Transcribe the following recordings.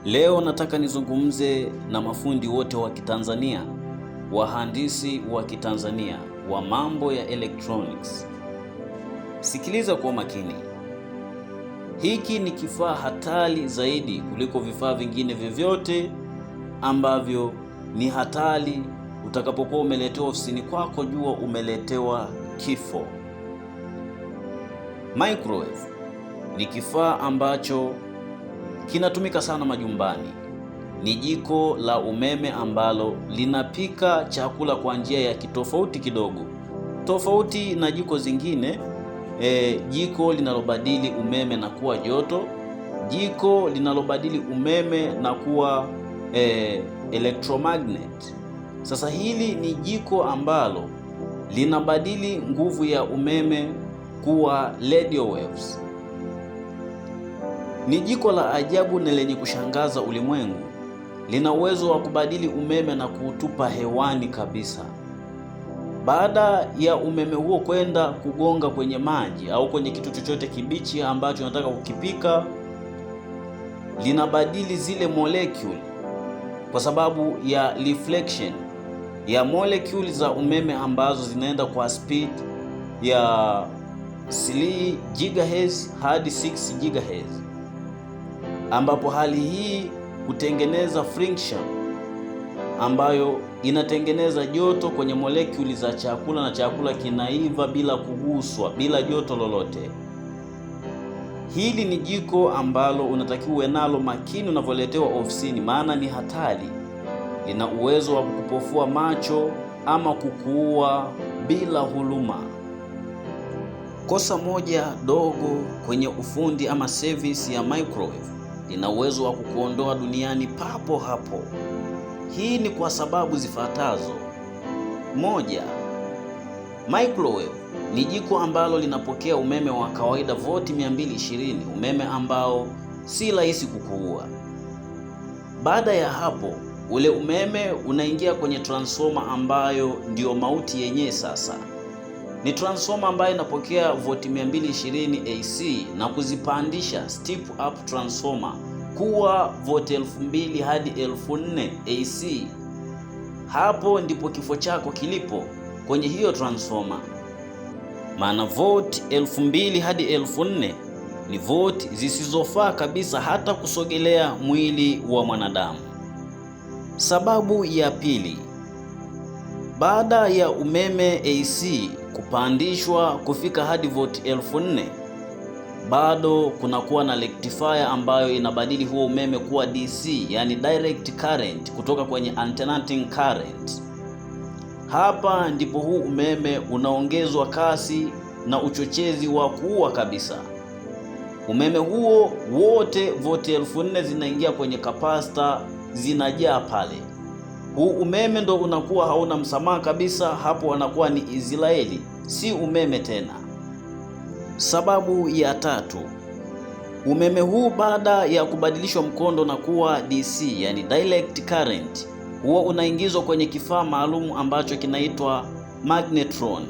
Leo nataka nizungumze na mafundi wote wa Kitanzania, wahandisi wa Kitanzania wa mambo ya electronics. Sikiliza kwa makini. Hiki ni kifaa hatari zaidi kuliko vifaa vingine vyovyote ambavyo ni hatari. Utakapokuwa umeletewa ofisini kwako, jua umeletewa kifo. Microwave ni kifaa ambacho kinatumika sana majumbani. Ni jiko la umeme ambalo linapika chakula kwa njia ya kitofauti kidogo, tofauti na jiko zingine. Jiko linalobadili umeme na kuwa joto, jiko linalobadili umeme na kuwa electromagnet. Sasa hili ni jiko ambalo linabadili nguvu ya umeme kuwa radio waves. Ni jiko la ajabu na lenye kushangaza ulimwengu. Lina uwezo wa kubadili umeme na kuutupa hewani kabisa. Baada ya umeme huo kwenda kugonga kwenye maji au kwenye kitu chochote kibichi ambacho unataka kukipika, linabadili zile molecule kwa sababu ya reflection ya molecule za umeme ambazo zinaenda kwa speed ya 3 gigahertz hadi 6 gigahertz, ambapo hali hii hutengeneza friction ambayo inatengeneza joto kwenye molekuli za chakula na chakula kinaiva bila kuguswa, bila joto lolote. Hili ni jiko ambalo unatakiwa uwe nalo makini unavyoletewa ofisini, maana ni hatari. Lina uwezo wa kukupofua macho ama kukuua bila huruma. Kosa moja dogo kwenye ufundi ama service ya microwave lina uwezo wa kukuondoa duniani papo hapo. Hii ni kwa sababu zifuatazo. Moja, microwave ni jiko ambalo linapokea umeme wa kawaida voti 220, umeme ambao si rahisi kukuua. Baada ya hapo, ule umeme unaingia kwenye transformer ambayo ndio mauti yenyewe sasa. Ni transformer ambayo inapokea voti 220 AC na kuzipandisha step up transformer kuwa voti 2000 hadi 4000 AC. Hapo ndipo kifo chako kilipo kwenye hiyo transformer. Maana voti 2000 hadi 4000 ni voti zisizofaa kabisa hata kusogelea mwili wa mwanadamu. Sababu ya pili, baada ya umeme AC kupandishwa kufika hadi voti 4000, bado kunakuwa na rectifier ambayo inabadili huo umeme kuwa DC, yani direct current, kutoka kwenye alternating current. Hapa ndipo huu umeme unaongezwa kasi na uchochezi wa kuua kabisa. Umeme huo wote voti 4000 zinaingia kwenye capacitor, zinajaa pale. Huu umeme ndo unakuwa hauna msamaha kabisa, hapo anakuwa ni Israeli, si umeme tena. Sababu ya tatu, umeme huu baada ya kubadilishwa mkondo na kuwa DC, yani direct current, huwa unaingizwa kwenye kifaa maalum ambacho kinaitwa magnetron.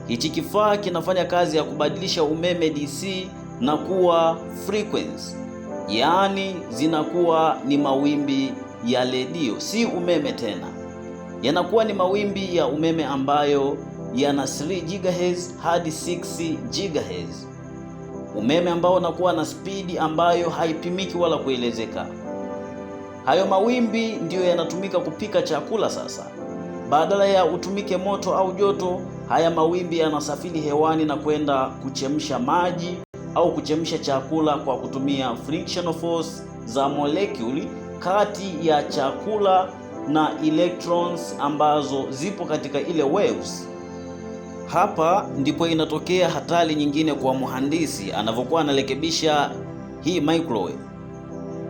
Hichi kifaa kinafanya kazi ya kubadilisha umeme DC na kuwa frequency, yaani zinakuwa ni mawimbi ya redio, si umeme tena. Yanakuwa ni mawimbi ya umeme ambayo yana 3 gigahertz hadi 6 gigahertz, umeme ambao unakuwa na spidi ambayo haipimiki wala kuelezeka. Hayo mawimbi ndiyo yanatumika kupika chakula sasa. Badala ya utumike moto au joto, haya mawimbi yanasafiri hewani na kwenda kuchemsha maji au kuchemsha chakula kwa kutumia frictional force za molekuli kati ya chakula na electrons ambazo zipo katika ile waves. Hapa ndipo inatokea hatari nyingine kwa mhandisi anavyokuwa anarekebisha hii microwave.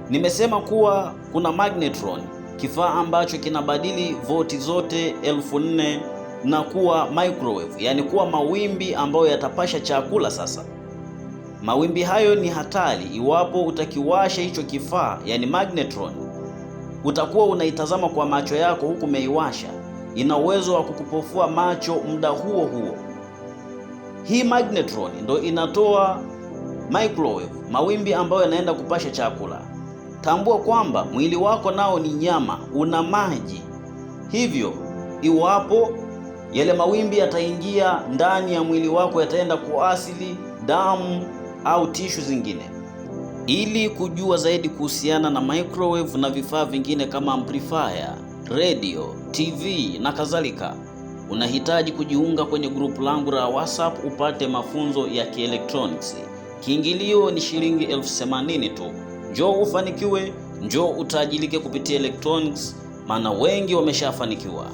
Nimesema kuwa kuna magnetron, kifaa ambacho kinabadili voti zote 4000 na kuwa microwave, yani kuwa mawimbi ambayo yatapasha chakula sasa. Mawimbi hayo ni hatari iwapo utakiwasha hicho kifaa, yani magnetron, utakuwa unaitazama kwa macho yako huku umeiwasha. Ina uwezo wa kukupofua macho muda huo huo. Hii magnetron ndo inatoa microwave, mawimbi ambayo yanaenda kupasha chakula. Tambua kwamba mwili wako nao ni nyama, una maji. Hivyo iwapo yale mawimbi yataingia ndani ya mwili wako, yataenda kuasili damu au tishu zingine. Ili kujua zaidi kuhusiana na microwave na vifaa vingine kama amplifier, radio, TV na kadhalika, unahitaji kujiunga kwenye grupu langu la WhatsApp upate mafunzo ya kielektroniki. Kiingilio ni shilingi 80,000 tu. Njoo ufanikiwe, njoo utajirike kupitia electronics, maana wengi wameshafanikiwa.